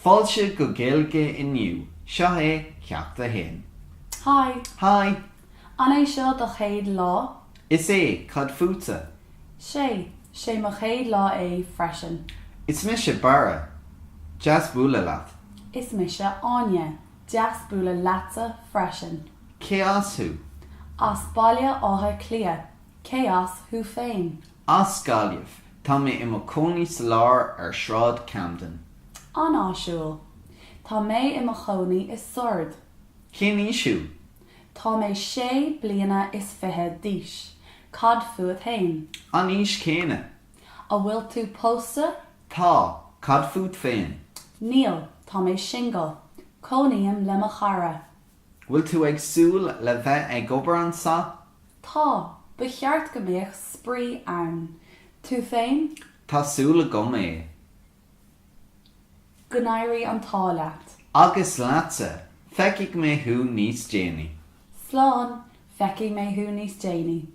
Fáilte go Gaeilge Inniu, seo é Ceacht 1. Hi. Hi. An é seo do chéad lá? Is é, cad fútsa? 'Sé, 'sé mo chéad lá é freisin. Is mise Barra. Deas bualadh leat. Is mise Áine. Deas bualadh leatsa freisin. Cé as thú? As Baile Átha Cliath. Cé as thú féin? As Gaillimh. Tá mé i mo chónaí sa lár ar Sráid Camden. An-áisiúil. Tá mé i mo chónaí i Sord. Cén aois thú? Tá mé sé bliana is fiche d'aois. Cad fút fhéin? An aois chéanna. An bhfuil tú pósta? Tá. Cad fút féin? Níl, tá mé singil. Cónaím le mo chara. Bhfuil tú ag súil le bheith ag obair anseo? Tá, ba cheart go mbeadh spraoi ann. Tú féin? Tá súil agam é. Go n-éirí an t-ádh leat. Agus leatsa! Feicfidh mé thú níos déanaí. Slán, feicfidh mé thú níos déanaí.